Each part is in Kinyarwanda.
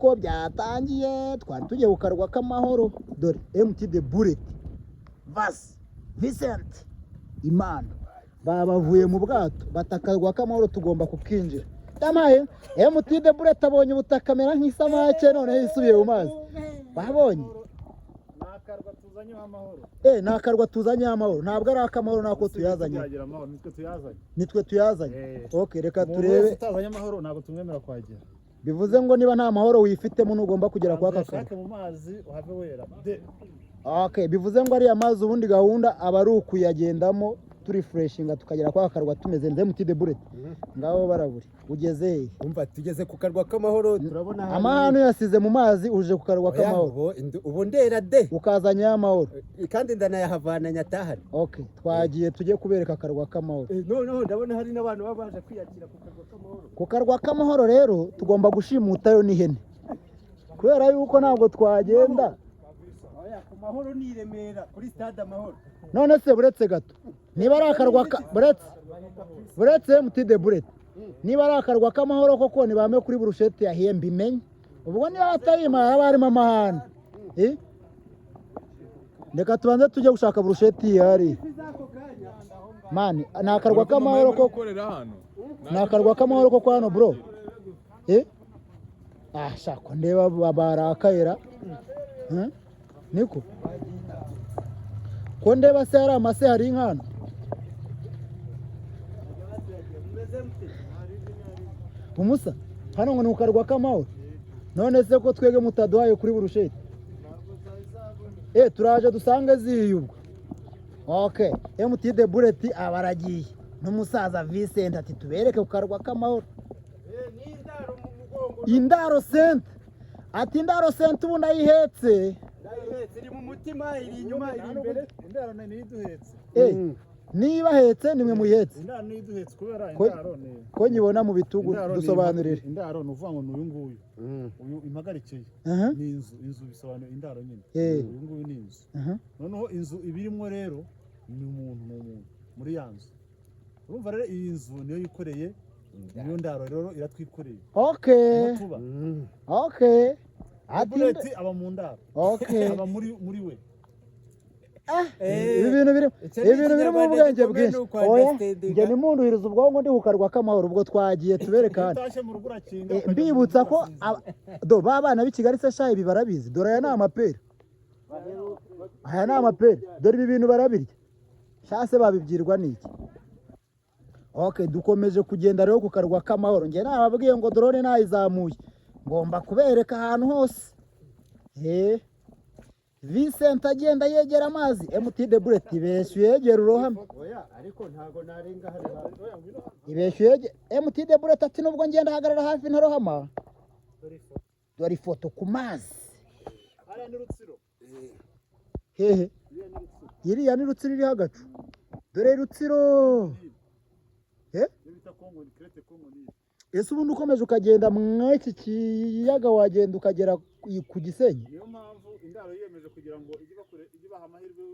Ko byatangiye, twari tugiye ku karwa k'amahoro. Dore MT the Bullet vs Vincent Imana babavuye mu bwato, bata akarwa k'amahoro, tugomba kukinjira. Damaye MT the Bullet abonye ubutaka amera nk'isamake, noneho yisubiye mu mazi. Babonye Ni akarwa tuzanyeho amahoro. Ni akarwa tuzanyeho amahoro, ntabwo ari akamahoro, nako tuyazanye. Tuyagira amahoro, nitwe tuyazanye. Nitwe tuyazanye. Okay, reka Umuntu turebe. wese utazanye amahoro ntabwo tumwemera kuhagera. Bivuze ngo niba nta mahoro wifitemo, ntugomba kugera kwa aka karwa. Uyashake mu mazi uhave wera de. Okay, bivuze ngo ariya mazi ubundi gahunda aba ari ukuyagendamo turi freshinga, tukagera kwa karwa tumeze nze. MT the Bullet, ngaho baraburi, ugeze hehe? Umva, tugeze ku karwa k'amahoro, turabona hari- Amahano yasize mu mazi, uje ku karwa Oya, k'amahoro. ubu ndera de. Ukazanye amahoro. Kandi ndanayahavana nyatahane. Okay, twagiye, tujye kubereka akarwa k'amahoro. Noneho ndabona hari n'abantu baba baje kwiyakira ku karwa k'amahoro. Ku karwa k'amahoro rero tugomba gushimutayo n'ihene, kubera yuko ntabwo twagenda. Oya, ku mahoro ni i Remera kuri Stade Amahoro. None se buretse gato, niba ari akarwa ka buretse MT the Bullet, niba ari akarwa k'amahoro koko, nibame kuri burushete yahiye mbimenye. Ubwo niba batayima haba harimo amahane. Eh? Reka tubanze tujye gushaka burusheti ihari. Man, ni akarwa k'amahoro koko. Gukorera hano. Ni akarwa k'amahoro koko hano, bro. Eh, ah, shako ndeba barakayera. Niko ko ndeba se hari amase, hari inkano. Umusa hano ngo ni ku karwa k'amahoro. None se ko twebwe mutaduhaye kuri burusheti? Eh, turaje dusange zihiye ubwo. Okay, MT the Bullet aba aragiye n'umusaza Vincent, ati tubereke ku karwa k'amahoro. N'indaro mu mugongo. Indaro Sente, ati Indaro Sente ubu ndayihetse. Ndayihetse, iri mu mutima, iri inyuma, iri imbere. Indaro ni iduhetse. Eh, niba ahetse nimwe muyihetse. Indaro ni iduhetse kubera indaro ni Ko nyibona mu bitugu? Indaro ni Dusobanurire. Indaro ni uvuga ngo ni uyu nguyu, uyu impagarikiye. Ni inzu, inzu bisobanuye indaro nyine. Uyu nguyu ni inzu. Noneho inzu ibirimo rero ni umuntu, ni umuntu muri ya nzu. Urumva rero iyi nzu niyo yikoreye, niyo ndaro rero iratwikoreye. Niho tuba. Okay, ati Bullet aba mu ndaro. Aba muri we. Ibi bintu biri Icyo ni ibi bintu birimo Ikinyarwanda ubwenge gikomeye, bwinshi. ni Oya, uku-understandinga. njye nimunduhiriza ubwonko, ndi ku karwa k'amahoro. Ubwo twagiye tubereka hano. Utashye mu rugo urakinga, Eh, ukajya mu mbibutsa rugo ko ugasinzira. Do ba bana b'i Kigali se sha, ibi barabizi. Dore aya ni amapera, aya ni amapera. Dore ibi bintu barabirya sha, se babibyirwa n'iki? Okay, dukomeje kugenda rero ku karwa k'amahoro. Njye nababwiye ngo drone nayizamuye, ngomba kubereka ahantu hose. Eh, Vincent agenda yegera amazi. MT the Bullet, ibeshyu yegera urohame. Oya, ariko ntago narenga hano. Ibeshyu yegera. MT the Bullet ati nubwo ngenda hagarara hafi ntarohama. Dore ifoto ku mazi. Hariya ni Rutsiro. Hehe? Iriya ni Rutsiro. Iriya ni Rutsiro, iriho agacu. Dore Rutsiro. Eh? Iyo bita Kongo ni Crête Kongo ni Ese ubundi ukomeje ukagenda mw'iki kiyaga, wagenda ukagera ku Gisenyi? Niyo mpamvu indaro yiyemeje kugira ngo ijye bakure, ijye ibaha amahirwe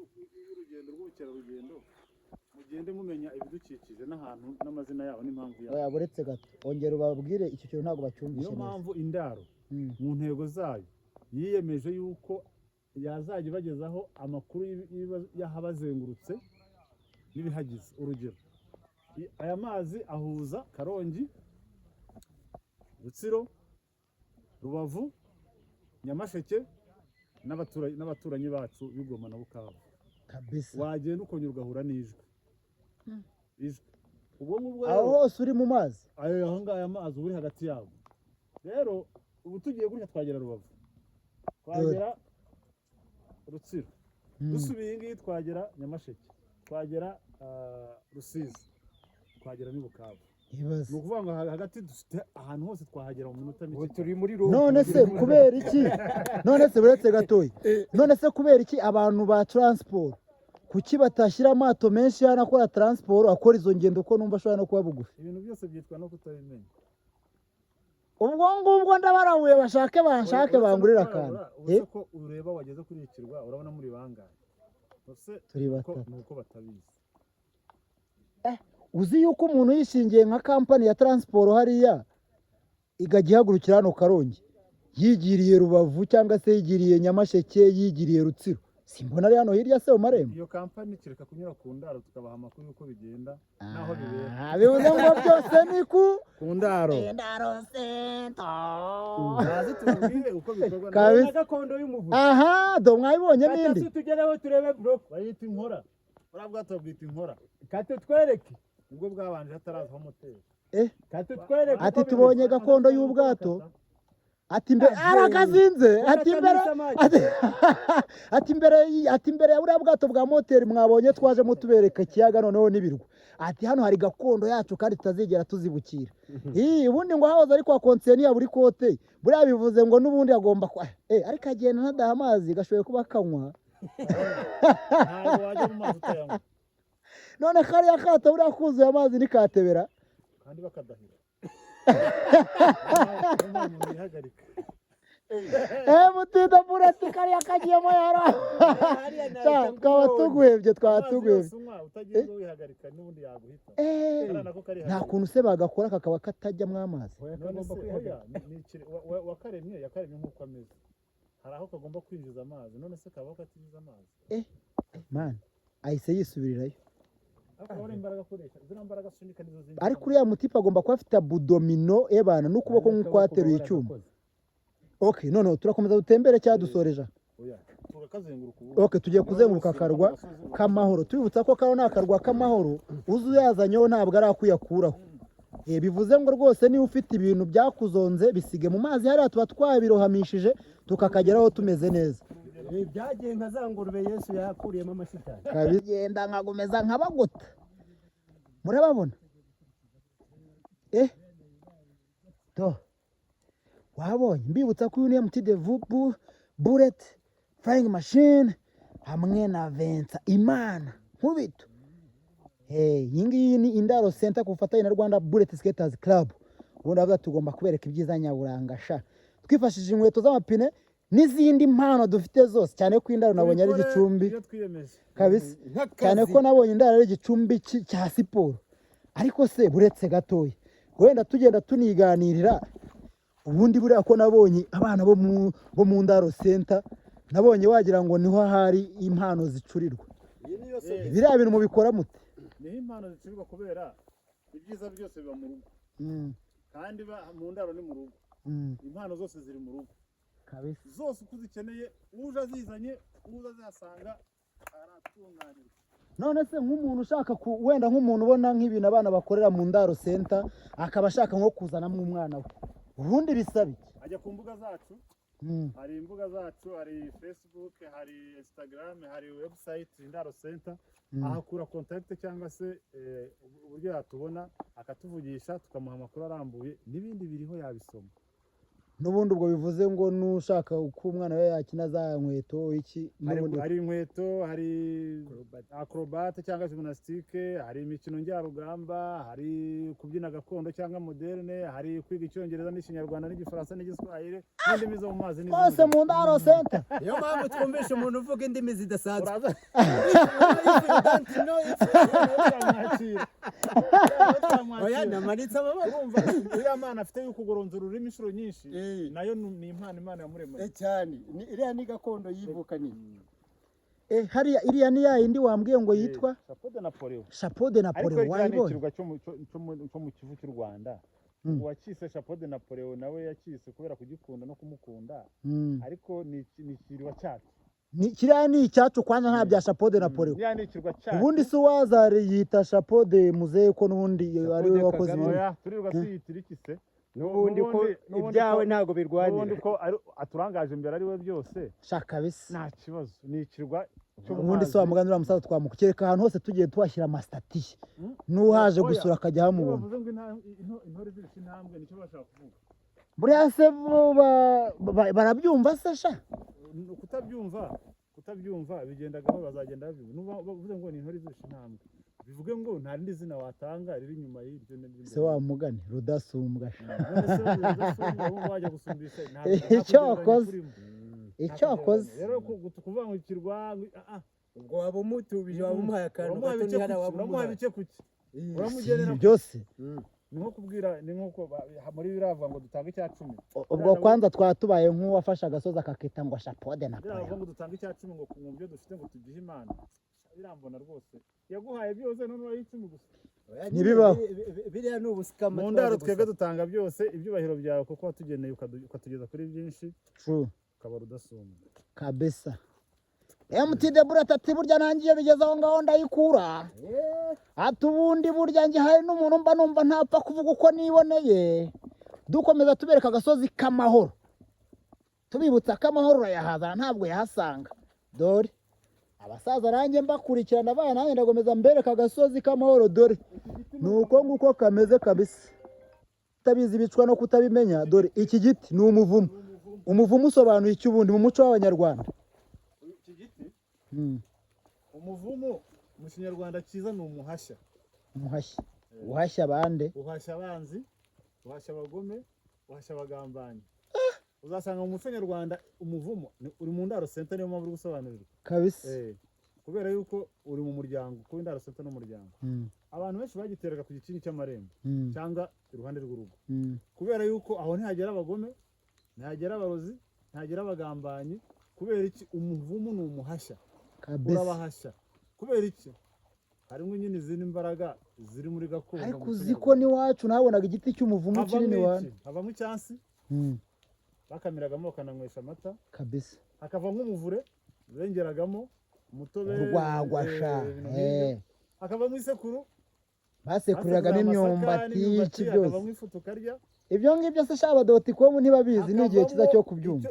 y'urugendo rw'ubukerarugendo, mugende mumenya ibidukikije n'ahantu n'amazina yabo n'impamvu yabo. Oya, buretse gato, ongera ubabwire icyo kintu, ntabwo bacyumvishe Niyo neza. mpamvu indaro mu ntego zayo yiyemeje yuko yazajya ibagezaho amakuru y'ahabazengurutse n'ibihagize. Urugero, aya mazi ahuza Karongi, Rutsiro, Rubavu, Nyamasheke n'abaturanyi bacu b'i Goma na Bukavu. Kabisa. Wagenda ukongera ugahura n'Ijwi, Ijwi ubwo ngubwo Aho rero hose uri mu mazi. Ayo aho ngaho aya mazi uba uri hagati yabo. Rero ubu tugiye gutya twagera Rubavu, twagera Rutsiro. Dusubiye iyi ngiyi twagera Nyamasheke, twagera Rusizi, twagera n'i Bukavu. Ibaze. Ni ukuvuga ngo hagati dufite ahantu hose twahagera mu minota Ubu mike. turi muri rubu. None se kubera iki? None se buretse gatoya, none se kubera iki abantu ba transport, kuki batashyira amato menshi hano akora transport, akora izo ngendo, ko numva ashobora no kuba bugufi? Ibintu byose byitwa no kutabimenya. Ubwo ngubwo ndabarahuye, bashake banshake Uretse no bangurire akantu. kubarabura, ubu Eh, se ko ureba wageze kuri iki kirwa, urabona muri bangahe? Ese Turi ko batatu. ni uko batabizi. Uzi yuko umuntu yishingiye nka kampani ya transport hariya, ikajya ihagurukira hano Karongi, Yigiriye Rubavu cyangwa se yigiriye Nyamasheke, yigiriye Rutsiro, simbona ari hano hirya se mu marembo. Iyo kampani kereka kunyura ku ndaro, tukabaha amakuru y'uko bigenda n'aho bibera. Ah, bivuze ngo byose ni ku Ku ndaro. Indaro Center. Baze tubabwire uko bikorwa. Kabisa. Na gakondo y'umuvure. Aha do mwabibonye n'indi. Katatu tugereho turebe bro. Bayita inkora, buriya bwato babwita inkora. Katutwereke. Nibwo bwabanje hatarazaho moteri. Katutwereke. Ati tubonye gakondo y'ubwato, ati imbere arakazinze, ati imbere ati imbere ya buriya bwato bwa moteri mwabonye twajemo tubereka ikiyaga noneho n'ibirwa, ati hano hari gakondo yacu kandi tutazigera tuzibukira. Ii, ubundi ngo hahoze ari kwa konseye buri kote buriya, bivuze ngo n'ubundi agomba kwa ariko agenda ntadaha amazi gashoboye kuba kanywa. Ntabwo wajya mu mazi utayanywa. None kariya kato buriya kuzuye amazi ntikatebera. Kandi bakadahira, niyo mpamvu umuntu yihagarika. Mutinda bureti kariya kagiyemo yara. Twaba tuguhebye, twaba Amazi tuguhebye. yose unywa utagiye wihagarika, n'ubundi yaguhita. Kariya nako kari Nta kuntu se bagakora kakaba katajyamo amazi? None se oya, wakaremye yakaremye nk'uko ameze, hari aho kagomba kwinjiza amazi, none se kabaho katinjiza amazi? Man, ahise yisubirirayo. Ariko urabona imbaraga akoresha, ziriya mbaraga asunika nizo zinjiza. Ariko uriya mutipe agomba kuba afite abdominaux ebana n'ukuboko nk'uko ateruye icyuma. Okay, noneho turakomeza dutembere cyangwa dusoreje aha? Oya, turakazenguruka ubu. Okay, tugiye kuzenguruka akarwa k'amahoro. Tubibutsa ko kano ni akarwa k'amahoro, uzi uyazanyeho ntabwo ari akuyakuraho. Bivuze ngo rwose niba ufite ibintu byakuzonze bisige mu mazi hariya, tuba twabirohamishije tukakageraho tumeze neza. Byagiye nka za ngurube Yesu yakuriyemo amashitani. Genda nkagomeza nkabagota, murababona to wabonye. Mbibutsa ko uyu ni MT de Vubu Bullet Flying Machine hamwe na Vincent Imana Nkubito. Iyi ngiyi ni Indaro Center ku bufatanye na Rwanda Bullet Skaters Club. Ubundi bavuga tugomba kubereka ibyiza nyaburanga sha, twifashishije inkweto z'amapine n'izindi mpano dufite zose, cyane ko Indaro nabonye ari Tubikore igicumbi ibyo twiyemeje. Kabisa, cyane ko nabonye Indaro ari igicumbi cya siporo. Ariko se buretse gatoya, wenda tugenda tuniganirira, ubundi buriya ko nabonye abana bo mu Ndaro Center, nabonye wagira ngo niho hari impano zicurirwa. Iyi niyo Biriya bintu mubikora mute? Niho impano zicurirwa, kubera ibyiza byose biba mu rugo, kandi mu ndaro ni mu rugo. Impano zose ziri mu rugo. Kabisa. Zose uko uzikeneye, uje azizanye, uje azihasanga, aratunganirwa. None se nk'umuntu ushaka wenda nk'umuntu ubona nk'ibintu abana bakorera mu Ndaro Center, akaba ashaka nko kuzanamo umwana we, ubundi bisaba iki? Ajya ku mbuga zacu. Hari imbuga zacu, hari Facebook, hari Instagram, hari website Indaro Center. Ahakura contact cyangwa se uburyo yatubona, akatuvugisha, tukamuha amakuru arambuye, n'ibindi biriho yabisoma. N'ubundi ubwo bivuze ngo n'ushaka uko umwana we yakina za nkweto iki Hari, n'ubundi. hari inkweto, hari acrobate cyangwa gymnastique, hari imikino njyarugamba, hari kubyina gakondo cyangwa moderne, hari kwiga Icyongereza n'Ikinyarwanda n'Igifaransa n'Igiswahili n'indimi zo mu mazi Hose n'iz'umuriro. mu Ndaro Center. Niyo mpamvu twumvisha umuntu uvuga indimi zidasanzwe. Uraza If you don't know it. twamwakira. Oya, namanitse amaboko. Urumva uriya mwana afite yo kugoronzora ururimi inshuro nyinshi, nayo ni impano Imana yamuremanye. Cyane. Iriya ni gakondo yivukaniye. Hariya iriya ni ya yindi wambwiye ngo yitwa Chapeau de Napoleon. Chapeau de Ariko Napoleon. kiriya ni Wayibonye? ikirwa cyo mu Kivu cy'u Rwanda. Uwakise Chapeau de Napoleon nawe yakise kubera kugikunda no kumukunda, ariko ni ikirwa cyacu. Kiriya ni icyacu kwanza, nta bya Chapeau de Napoleon. Kiriya ni ikirwa cyacu. Ubundi se uwaza yita Chapeau de Muzehe, ko n'ubundi ari we de wakoze Kagame. ibintu? Oya, turirirwa tuyitira iki se? N'ubundi ko N'ubundi ibyawe ntabwo n'ubundi birwanira. ko aturangaje imbere ari we byose. Sha kabisa. Nta kibazo, ni ikirwa cyo mu Ubundi se mazi. wa mugani uriya musaza twamukwereka ahantu hose tugiye tuhashyira amasitatiye, n'uhaje Oya. gusura akajya Iyo hamubona. bavuze ngo intore zirusha intambwe, nicyo bashaka kuvuga. Buriya se bo barabyumva se sha? Kutabyumva bigenda gahoro, bazagenda babyumva. Nuba bavuze ngo ni intore zirusha intambwe, bivuge ngo nta rindi zina watanga riri inyuma y'iryo n'iryo. Se wa mugani rudasumbwa sha. None se rudasumbwa wumva wajya gusumbisha nta Icyo kugereranya wakoze. kurimo. Icyo wakoze. Rero kuvuga ngo ikirwa Ubwo waba umutubije, waba umuhaye akantu uramuha gato bike ntihari kuki? waba Uramuha umuhaye. bike kuki? Uramugenera Si byose. Ni nko kubwira, ni nko muri biravuga ngo dutange icya 10. Ubwo kwanza twatubaye nk'uwafashe agasozi akakita ngo chapeau de Biravuga Napoleon. ngo dutange icya 10, ngo ku byo dufite ngo tugihe Imana. Birambona rwose, yaguhaye byose none uraye 10 gusa. Oya, Ntibibaho. Biriya ni ubusikama. Mu ndaro twebwe dutanga byose, ibyubahiro byawe, kuko watugeneye ukatugeza kuri byinshi, True. ukaba rudasumbwa. Kabisa. MT Debura ati burya nanjye iyo bigeze aho ngaho ndayikura. Ati ubundi burya njye hari n'umuntu mba numva ntapfa kuvuga uko niboneye. Dukomeza tubereka agasozi k'amahoro, tubibutsa ko amahoro urayahazana ntabwo yahasanga. Dore abasaza nanjye mbakurikirana abana, nanjye ndakomeza mbereka agasozi k'amahoro. Dore ni uko nguko kameze kabisa. Utabizi bicwa no kutabimenya. Dore iki giti ni umuvumo. Umuvumo usobanuye iki ubundi mu muco w'Abanyarwanda? Iki giti, umuvumo mu Kinyarwanda cyiza ni umuhashya. Umuhashya, uhashya abande? Uhashya abanzi, uhashya abagome, uhashya abagambanyi. Uzasanga mu muco nyarwanda umuvumo uri mu Ndaro Center, niyo mpamvu uri gusobanurirwa. Kabisa. Kubera yuko uri mu muryango, kuba Indaro Center n'umuryango. Abantu benshi bagiteraga ku gikingi cy'amarembo cyangwa iruhande rw'urugo, kubera yuko aho ntihagera abagome, ntihagera abarozi, ntihagera abagambanyi. Kubera iki? Umuvumo ni umuhashya. Kabisa. Urabahashya. Kubera iki? Harimo nyine izindi mbaraga ziri muri gakondo Ariko mu muco uzi ko nyarwanda. n'iwacu nabonaga igiti cy'umuvumo Havamo kinini wana. iki? Havamo icyansi bakamiragamo, bakananywesha amata. Kabisa. Hakavamo umuvure bengeragamo umutobe. Urwagwa sha. Ibintu nk'ibyo. Hakavamo isekuru Basekuriragamo basekurira amasaka imyumbati, n'imyumbati, iki byose. Hakavamo ifu tukarya. Ibyo ngibyo se sha, aba.com ntibabizi, ni igihe cyiza cyo Hakavamo kubyumva.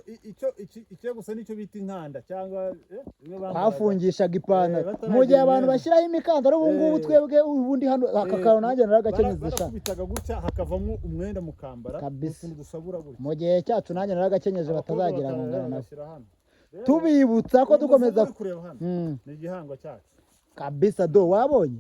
icyo gusa nicyo bita inkanda cyangwa bimwe bambaraga. Twafungishaga ipantaro Bataragira mu gihe abantu imyenda. bashyiraho imikandara. Ubu ngubu twebwe ubundi hano aka kantu nanjye naragakenyeza sha. Barakubitaga gutya hakavamo umwenda mukambara. Kabisa. Utuntu dusabura gutya. Mu gihe cyacu nanjye naragakenyeje, Abakobwa batazagira ngo bakaba ngana nabo. bagashyira hano. Rero, Tubibutsa ko uyu dukomeza muvumo uri kureba hano ni igihango cyacu. Kabisa. Do wabonye,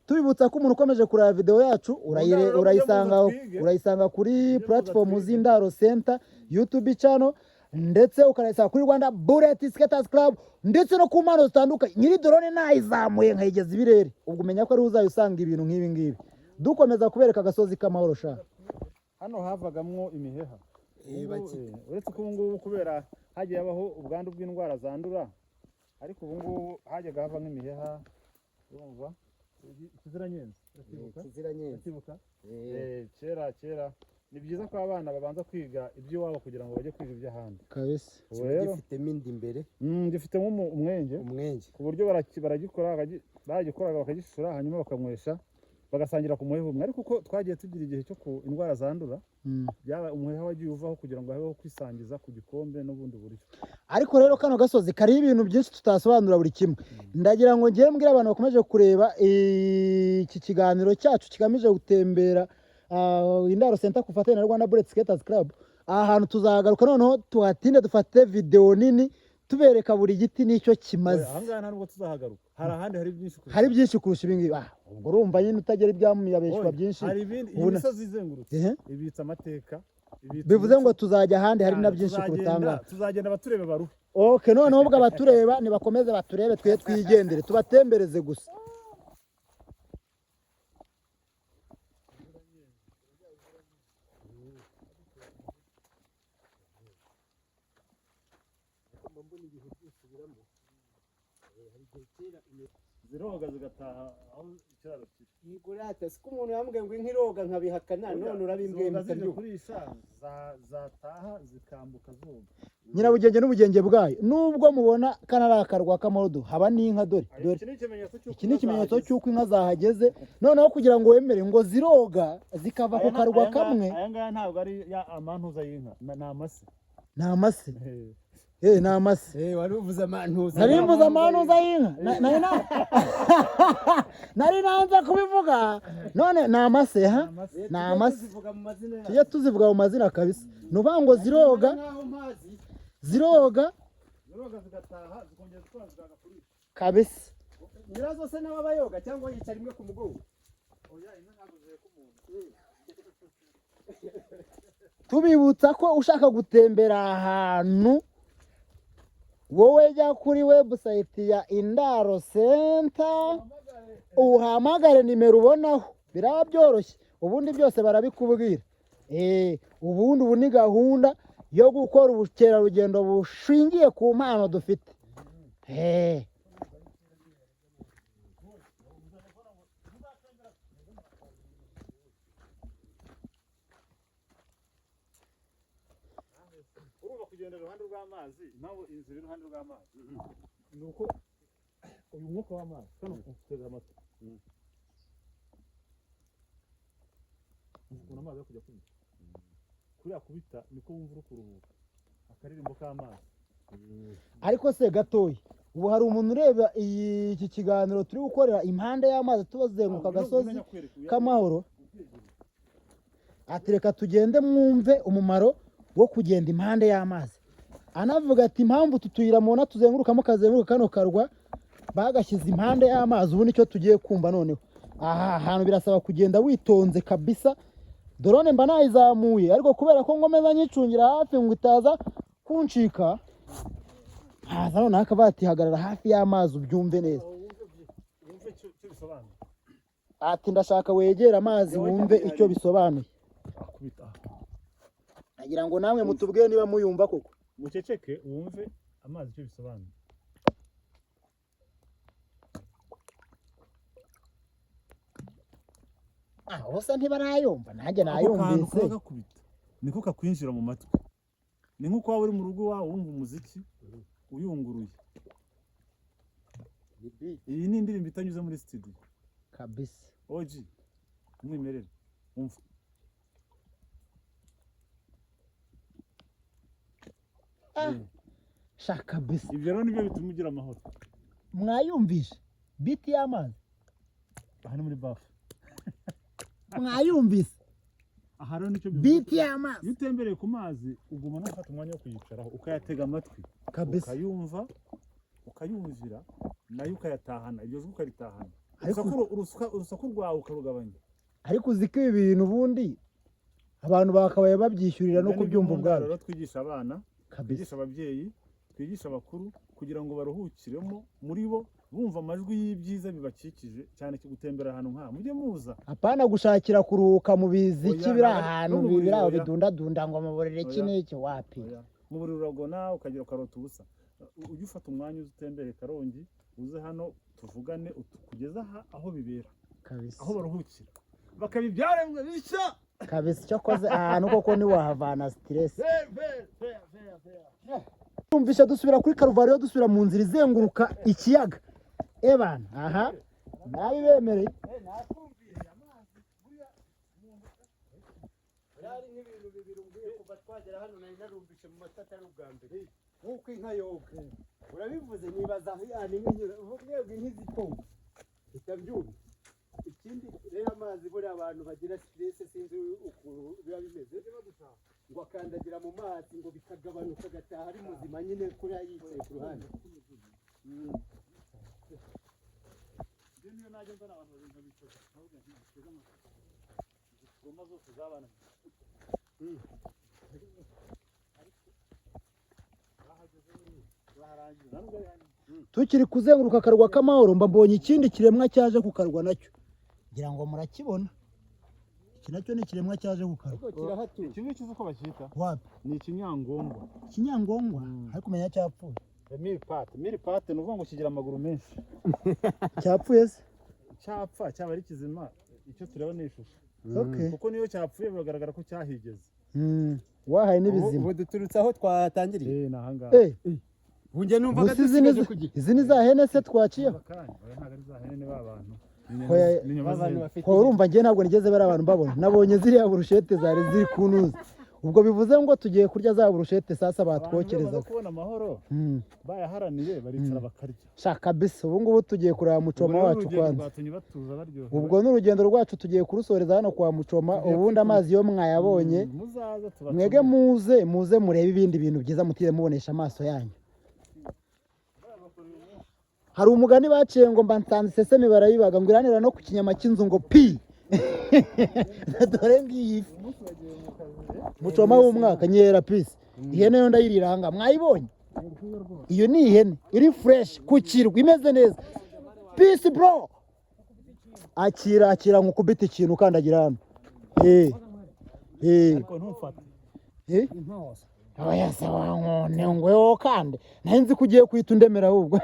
tubibutsa ko umuntu ukomeje kureba video yacu Ndaro, urayisanga mujye muza twige. urayisanga kuri Mujye muza platform twige. z'Indaro Center YouTube channel, ndetse ukanayisanga kuri Rwanda Bullet Skaters Club, ndetse no ku mpano zitandukanye. Nyiri drone nayizamuye nkayigeza ibirere, ubwo umenya ko ari uzayusanga ibintu nk'ibi ngibi. Dukomeza kubereka agasozi k'amahoro sha. Hano havagamwo imiheha. Ubu, uretse ko ubu ngubu kubera hagiye habaho ubwandu bw'indwara zandura, ariko ubu ngubu hajyaga hava nk'imiheha. Urumva ikiziranyenzi, uracyibuka? Kiziranyenzi. Uracyibuka? Kera kera ni byiza ko abana babanza kwiga iby'iwabo kugira ngo bajye kwiga iby'ahandi. Kabisa. Ubu Kiba rero gifitemo inda imbere. Gifitemo umwenge. Umwenge. Ku buryo baragikora bagikoraga bakagishura, hanyuma bakanywesha, bagasangira ku muheha umwe. Ariko uko twagiye tugira igihe cyo ku indwara zandura, byaba umuheha wagiye uvaho kugira ngo habeho kwisangiza ku gikombe n'ubundi buryo. Ariko rero kano gasozi kariho ibintu byinshi tutasobanura buri kimwe. Ndagira ngo ngiye mbwire abantu bakomeje kureba iki kiganiro cyacu kigamije gutembera Indaro Center ku bufatanye na Rwanda Bullet Skaters Club. Aha hantu tuzagaruka noneho tuhatinde, dufate video nini tubereka buri giti n'icyo kimaze. Aha ngaha nta nubwo tuzahagaruka, hari ahandi hari byinshi kurusha. Hari byinshi kurusha ibi ngibi. Ubwo urumva nyine utagera ibyamu yabeshywa Oya, byinshi. hari ibindi. Iyi misozi izengurutse ibitse amateka, ibitse Bivuze ngo umuco. tuzajya ahandi hari na Cyane, byinshi kurutanga. Tuzagenda abatureba baruhe. Okay, noneho ubwo abatureba nibakomeze baturebe, twe twigendere tubatembereze gusa. Ziroga zigataha aho ikiraro kiri. Yigurata siko umuntu yambwiye ngo inka iroga nkabihakana, none urabimbwiye Zoga mpita zije mbyuka. kurisha, zataha zikambuka zoga. Nyirabugenge n'ubugenge bwayo, nubwo mubona kano ari akarwa k'amahoro, haba n'inka. Dore, dore. Iki ni ikimenyetso cy'uko Iki ni inka ikimenyetso zahageze. cy'uko inka zahageze. Noneho kugira ngo wemere ngo ziroga zikava ku karwa kamwe. Aya ngaya ntabwo ari ya amantuza y'inka, ni amase. Ni amase. Ni amase. Wari uvuze amantuza. Nari mvuze amanuza y'inka. Nari nanze kubivuga, none ni amase ha. Amase. Ni amase. Tuzivuga mu mazina yazo. Tujye tuzivuga mu mazina kabisa. Ni ukuvuga ngo ziroga. Nkaho mpazi. Ziroga. Ziroga zigataha, zikongera zikora, zikaza kurisha. Kabisa. Nyirazo se nawe aba yoga cyangwa yicara imwe ku mugongo? Oya, inka ntabwo ziheka umuntu. Tubibutsa ko ushaka gutembera ahantu, wowe jya kuri website ya Indaro Center, uhamagare nimero ubonaho, biraba byoroshye. Ubundi byose barabikubwira. Ubundi ubu ni gahunda yo gukora ubukerarugendo bushingiye ku mpano dufite. Urumva kugenda iruhande rw'amazi, impamvu inzira iri iruhande rw'amazi ni uko uyu mwuka w'amazi kano utega amatwi, ukuntu amazi ari kujya akubita, kuriya kubita niko wumva uri kuruhuka, akaririmbo k'amazi. Ariko se gatoya, ubu hari umuntu ureba iki kiganiro turi gukorera impande y'amazi, tubazenguruka agasozi k'amahoro, ati reka tugende mwumve umumaro wo kugenda impande y'amazi. Anavuga ati impamvu utu tuyira mubona tuzengurukamo, kazenguruka kano karwa bagashyize impande y'amazi. Ubu nicyo tugiye kumva noneho. Aha hantu birasaba kugenda witonze kabisa. Drone mba nayizamuye, ariko kubera ko ngomeza nyicungira hafi ngo itaza kuncika, haza noneho akavuga ati hagarara hafi y'amazi ubyumve neza. Wumve icyo bisobanura. Ati ndashaka wegere amazi wumve icyo bisobanuye. Akubita. Nagira ngo namwe mutubwire niba muyumva koko. Muceceke wumve amazi icyo bisobanura. Ah, bose ntibarayumva, nanjye Ako kantu nayumvise. kaba gakubita niko kakwinjira mu matwi, ni nk'uko waba uri mu rugo iwawe wumva umuziki uyunguruye. Iyi ni indirimbo itanyuze muri studio. Kabisa. OG umwimerere, wumva. Sha kabisa. Ibyo rero nibyo bituma ugira amahoro. Mwayumvishe beat y'amazi? Aha ni muri bafu. Mwayumvise? Aha rero nicyo bivuze. Beat y'amazi. Iyo utembereye ku mazi uguma no gufata umwanya wo kuyicaraho, ukayatega amatwi, Kabisa. ukayumva, ukayumvira, nayo ukayatahana, iryo jwi ukaritahana. Ariko Urusaku rwawe ukarugabanya. Ariko uzi ko ibi bintu ubundi abantu bakabaye babyishyurira no Ibyo ni kubyumva byo ubwabyo. Rero twigisha abana, Kabisa. twigisha ababyeyi, twigisha abakuru, kugira ngo baruhukiremo muri bo, bumva amajwi y'ibyiza bibakikije, cyane gutembera ahantu nk'aha. Mujye muza. Apana gushakira kuruhuka mu biziki Oya, biri ntabwo ahantu no mu buriri, biri aho oya. bidundadunda ngo mu buriri iki Oya. n'iki, wapi. Oya. Mu buriri uragona ukagira ukarota ubusa. Ujye ufata umwanya uze utembere Karongi, uze hano tuvugane, kugeza aha aho bibera, Kabisa. aho baruhukira bakaba ibyaremwe bishya. Kabisa, icyo koze ahantu koko ntiwahavana stress. Tumvisha dusubira kuri Karuvariyo, dusubira mu nzira izenguruka ikiyaga. Ebana aha nabibemereye. Byari nk'ibintu bibiri umbwiye kuva twagera hano, nari narumvishe mu matwi atari ubwa mbere, nk'uko inka yoga urabivuze, nibaza aho yani inka inyura, mwebwe nk'izitunga itabyumva. Ikindi rero, amazi buriya abantu bagira stress, sinzi ukuntu biba bimeze, ngo akandagira mu mazi ngo bikagabanuka, agataha ari muzima nyine, kuriya yicaye ku ruhande. Njye niyo najya nzana abantu babiri nkabicaza, nkavuga nti mutege amatwi, izi trauma zose zabananiye, ariko bahageze baharangiza, nta nubwo ari hanini. Tukiri kuzenguruka akarwa k'amahoro, mba mbonye ikindi kiremwa cyaje ku karwa nacyo, ngira ngo murakibona. Iki nacyo ni ikiremwa cyaje ku karwa. Ariko kirahatuye. Iki ngiki uzi uko bacyita? Wapi. Ni ikinyangongwa. Ikinyangongwa, ariko umenya cyapfuye. Mille pattes, mille pattes ni ukuvuga ngo kigira amaguru menshi. Cyapfuye se? Cyapfa cyaba ari kizima, icyo tureba ni ishusho, kuko niyo cyapfuye biragaragara ko cyahigeze. Wahaye n'ibizima. Ubu duturutse aho twatangiriye. Eh, ni ahangaha. Ubu njye numvaga Gusa izi ni dusigaje kugira izi ni za hene se twaciyeho? Akanya, oya, ntabwo ari za hene, ni ba bantu. Hoya. Ni inyama Abantu z'ihene. bafite Ho, urumva njye ntabwo nigeze bari abantu mbabona, nabonye ziriya burushete zari ziri ku ntuzi, ubwo bivuze ngo tugiye kurya za burushete sasa Abantu iyo bamaze batwokerezaga. kubona amahoro bayaharaniye, baricara bakarya. Sha kabisa, ubu ngubu tugiye kureba mucoma Ubwo rero wacu urugendo kwanza. rwatumye batuza baryohewe. Ubwo n'urugendo rwacu tugiye kurusoreza hano kwa mucoma. Tugiye Ubundi kwikubita. amazi yo mwayabonye. Muzaza tubatumire. Mwege muze murebe ibindi bintu byiza mutire mubonesha amaso yanyu. Hari umugani baciye ngo mba nsanze isesemi barayibaga ngo iranira no ku kinyama cy'inzu ngo pi. Dore ngiyi ifi mucoma w'umwaka, nyera pisi. Ihene yo ndayiriranga, mwayibonye? Iyo ni ihene iri fresh ku kirwa, imeze neza. Peace bro, akira, akira nkukubita ikintu ukandagira hano. Eh. Eh. Ariko ntumfate. Eh. Intozo. Oya se wankone ngweho, kandi nari nzi ko ugiye kwita undemera ahubwo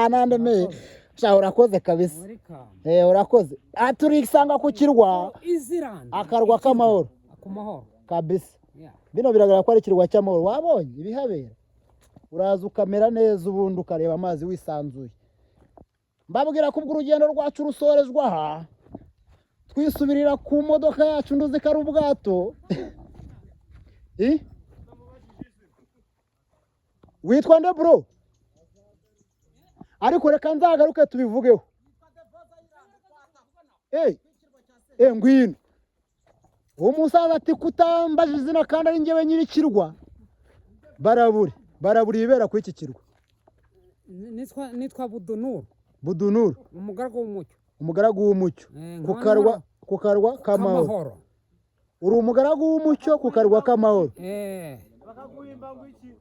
nandemeye. Sha, urakoze kabisa. Welcome. Eh, urakoze. Ah, turisanga ku kirwa Island. akarwa k'amahoro. Ku mahoro. Kabisa. Yeah. Bino biragaragara ko ari ikirwa cy'amahoro. Wabonye ibihabera, uraza ukamera neza, ubundi ukareba amazi wisanzuye. Mbabwira ko ubwo urugendo rwacu rusorezwa aha, twisubirira ku modoka yacu, nduzi ko ari ubwato. Eh? Witwa nde, bro? Ariko reka nzagaruke tubivugeho. Eh, eh, ngwino. Uwo musaza ati kutambaje izina kandi ari njyewe nyir'ikirwa. Barabure barabura ibibera kuri iki kirwa. Nitwa Budunuru. Budunuru. Umugaragu w'umucyo. Umugaragu w'umucyo. Eh, Ku karwa, ku karwa k'amahoro. K'amahoro. Uri umugaragu w'umucyo ku karwa k'amahoro. Eh,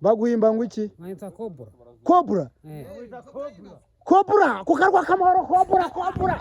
Baguhimba ngo iki? Nkayita Cobra. Cobra. Eh. Cobra ku karwa k'amahoro, cobra, cobra.